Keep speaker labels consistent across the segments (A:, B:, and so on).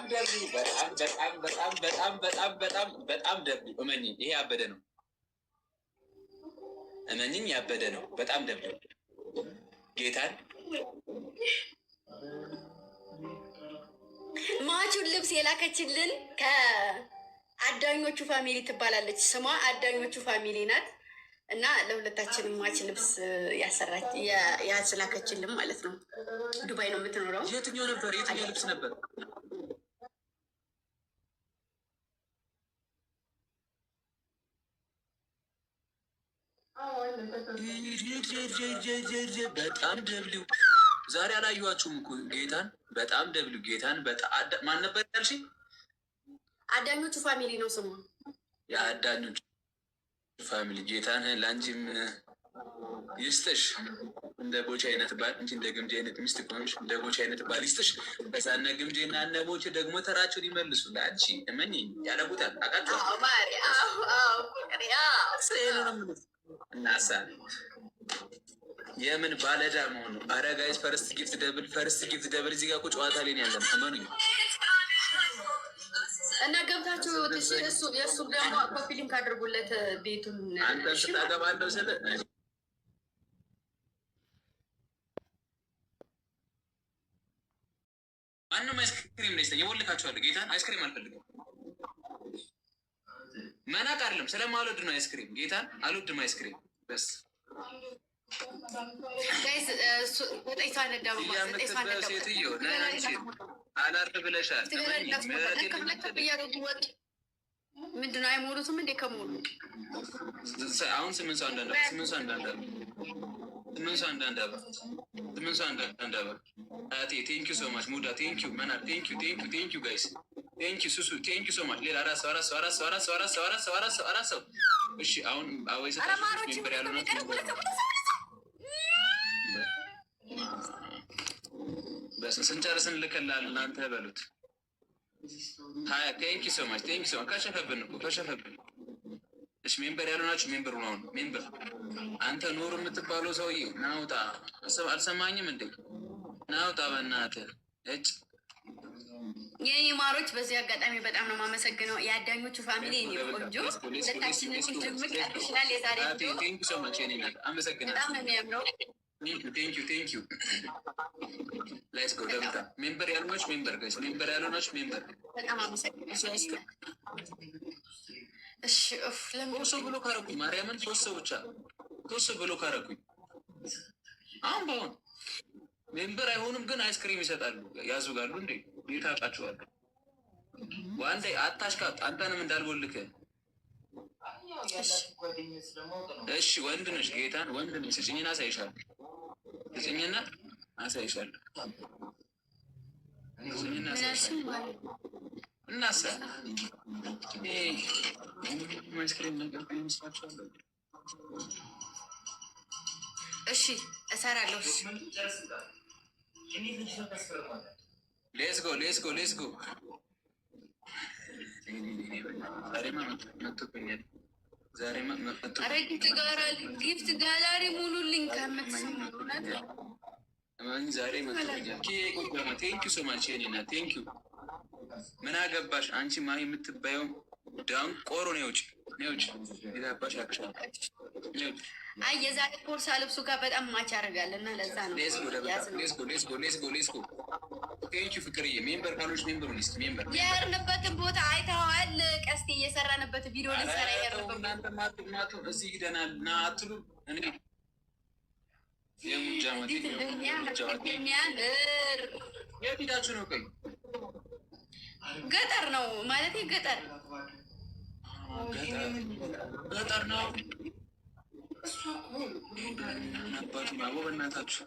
A: በጣም W፣ በጣም በጣም በጣም በጣም በጣም በጣም በጣም W። እመኝኝ፣ ይሄ ያበደ ነው። እመኝኝ፣ ያበደ ነው። በጣም W ጌታን።
B: ማቹን ልብስ የላከችልን ከአዳኞቹ family ትባላለች። ስሟ አዳኞቹ family ናት። እና ለሁለታችንም match ልብስ ያሰራች ያስላከችልን ማለት ነው። ዱባይ ነው የምትኖረው።
A: የትኛው ነበር? የትኛው ልብስ ነበር? በጣም W። ዛሬ አላየኋችሁም እኮ ጌታን። በጣም W ጌታን። ማን ነበር ያልሽኝ?
B: አዳኞቹ family ነው ስሟ።
A: የአዳኞቹ family ጌታን ለአንቺም ይስጥሽ። እንደ ቦቼ አይነት ባል እንጂ እንደ ግምጄ አይነት ሚስት ከሆንሽ እንደ ቦቼ አይነት ባል ይስጥሽ። በዛ እነ ግምጄ እና እነ ቦቼ ደግሞ ተራቸውን ይመልሱ። ለአንቺ እመኝኝ ያደርጉታል። አውቃቸዋለሁ። እናሳ የምን ባለዳ መሆኑ። አረ guys፣ first gift double፣ first gift double። እዚህ ጋር እኮ ጨዋታ ላይ ነው ያለነው። እመኑኝ።
B: እና ገብታችሁ እሱ የእሱ ደግሞ copy link አድርጉለት ቤቱን።
A: አንተን ስታገባለሁ ስለ ማንም አይስክሪም ነው ይስተኝ የቦልካችኋለሁ። ጌታን አይስክሪም አልፈልግም። መናቅ አይደለም ስለማልወድ ነው አይስክሪም። ጌታን አልወድም አይስክሪም። በስ ሴትዮ አላርፍ ብለሻል።
B: ምንድን ነው አይሞሉትም እንዴ? ከሞሉ
A: አሁን ስምንት ሰው አንዳንድ፣ ስምንት ሰው አንዳንድ፣ ስምንት ሰው አንዳንድ አባ፣ ስምንት ሰው አንዳንድ አባ። አያቴ thank you so much። ሙዳ thank you። መናር thank you፣ thank you፣ thank you guys፣ thank you። ሱሱ thank you so much። ሌላ አራት ሰው፣ አራት ሰው፣ አራት ሰው፣ አራት ሰው፣ አራት ሰው፣ አራት ሰው፣ አራት ሰው፣ አራት ሰው። እሺ አሁን አወይ ሰጣችሁ member ያልሆነ ስንጨርስ እንልክልሃል። እናንተ በሉት። ሀያ thank you so much፣ thank you so much። ከሸፈብን እኮ ከሸፈብን። እሺ member ያልሆናችሁ member ነው። አሁን member አንተ ኑር የምትባለው ሰውዬ ናውጣ። አልሰማኝም እንዴ? ናውጣ በእናትህ እጭ።
B: የኔ ማሮች፣ በዚህ አጋጣሚ በጣም ነው የማመሰግነው። የአዳኞቹ family የኔ ቆንጆ፣ ሁለታችንን ድምቅ ያድርሽናል። የዛሬ ቪዲዮ
A: Thank you so much የኔ እናት፣ አመሰግናለሁ።
B: በጣም ነው የሚያምረው።
A: Thank you, thank you። Let's go ደምታ። Member ያልሆናችሁ member guys፣ member ያልሆናችሁ member።
B: በጣም አመሰግናለሁ። እሺ እፍ ለምን
A: ሶስት ሰው block አደረኩኝ። ማርያምን ሶስት ሰው ብቻ፣ ሶስት ሰው block አደረኩኝ። አሁን በአሁን member አይሆኑም፣ ግን አይስክሪም ይሰጣሉ፣ ያዙጋሉ። እንዴ ቤት አውቃቸዋለሁ። ዋንዴ አታሽቃጥ፣ አንተንም እንዳልቦልክ። እሺ ወንድ ነሽ፣ ጌታን ወንድ ነሽ። ስጭኝና አሳይሻለሁ። ስጭኝና አሳይሻለሁ። ስጭኝና አሳይሻለሁ። እናሳ አይስክሪም ነገር ይመስላችኋል?
B: እሺ እሰራለሁ። እሺ።
A: Let's go, let's go, let's go። ዛሬማ መጥቶብኛል። ዛሬማ
B: ኧረ gift gallery ሙሉልኝ ከምትሰሙ እውነት።
A: ዛሬ መጥቶብኛል። ጎጃማ thank you so much የኔ እናት፣ thank you። ምን አገባሽ አንቺ ማሂ የምትባየው ዳንቆሮ ነው። ውጭ ነው ውጭ። የታባሽ ያቅሻል።
B: አይ የዛሬ ቦርሳ ልብሱ ጋር በጣም match ያደርጋል እና ለዛ ነው
A: Let's go።
B: ያዝነው።
A: Let's go, let's go, let's go, let's go። Thank you ፍቅርዬ። Member ካሎች member ኡን እስኪ member።
B: የሄድንበትን ቦታ አይተኸዋል? ቀስቴ እየሰራንበት ቪዲዮ ልንሰራ የሄድንበት
A: እናንተ ማቱ ማቱ እዚህ ሂደናል ና አትሉ። እኔ የሙጃ
B: እንዴት እንደሚያምር!
A: የት ሂዳችሁ ነው? ቆይ።
B: ገጠር ነው ማለት ገጠር።
A: ገጠር ነው። አባቱ አቦ በእናታችሁ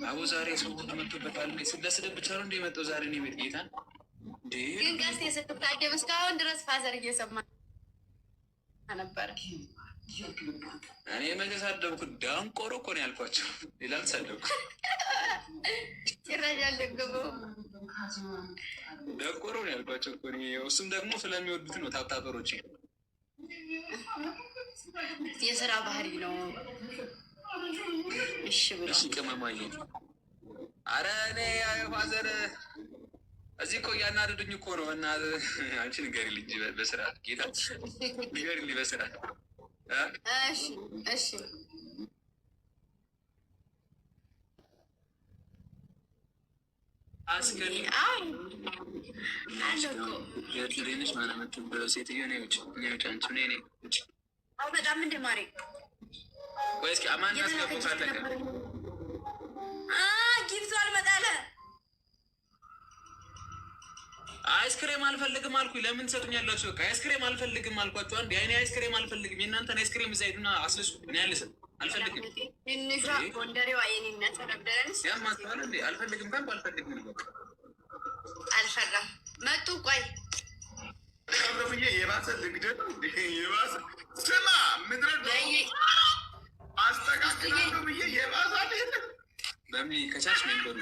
A: አቦ ዛሬ ሰው ሁሉ መጥቶበታል። ለስድብ ብቻ ነው እንደ የመጣው ዛሬ እኔ ቤት ጌታን እንዴ።
B: ግን ቀስቴ ስትታደብ እስካሁን ድረስ father እየሰማ ነበር።
A: እኔ መቼ ሳደብኩ? ዳንቆሮ እኮ ነው ያልኳቸው። ሌላ አልተሳደብኩ።
B: ጭራሽ አልደገመውም።
A: ደንቆሮ ነው ያልኳቸው እኮ እኔ። እሱም ደግሞ ስለሚወዱት ነው tap tapper ኦች።
B: የስራ ባህሪ ነው። እሺ ብሎ
A: እሺ ቅመማዬ። አረ እኔ father እዚህ እኮ እያናደዱኝ እኮ ነው። እና አንቺ ንገሪልኝ እንጂ በስርዓት፣ ጌታ ንገሪልኝ በስርዓት።
B: እሺ።
A: አስከሪ
B: አለ እኮ።
A: ትሬንሽ ማለት የምትበለው ሴትዮ ነይ ውጭ፣ ነይ ውጭ፣ አንቺ ነይ፣ ነይ ውጭ።
B: በጣም እንደ ማሬ።
A: ቆይ እስኪ አማን አስገቡ ካለቀ።
B: Gift ኡ አልመጣለ።
A: አይስክሬም አልፈልግም አልኩኝ። ለምን ትሰጡኛላችሁ? በቃ አይስክሬም አልፈልግም አልኳችሁ። አንድ የኔ አይስክሬም አልፈልግም። የእናንተን አይስክሬም እዛ ሂዱና አስልሱ። እኔ አልስም፣ አልፈልግም።
B: ትንሿ ጎንደሬዋ የኔ እናት ረብደረንስ።
A: ያም ማስተዋል እንዴ! አልፈልግም ካልኩ አልፈልግም ነው በቃ።
B: አልፈራም። መጡ። ቆይ።
C: ብዬ የባሰ ልግደል፣ የባሰ ስማ፣ ምድረ አስተካክላለሁ ብዬ የባሰ አልሄድም።
A: በምን ከቻልሽ member ኡ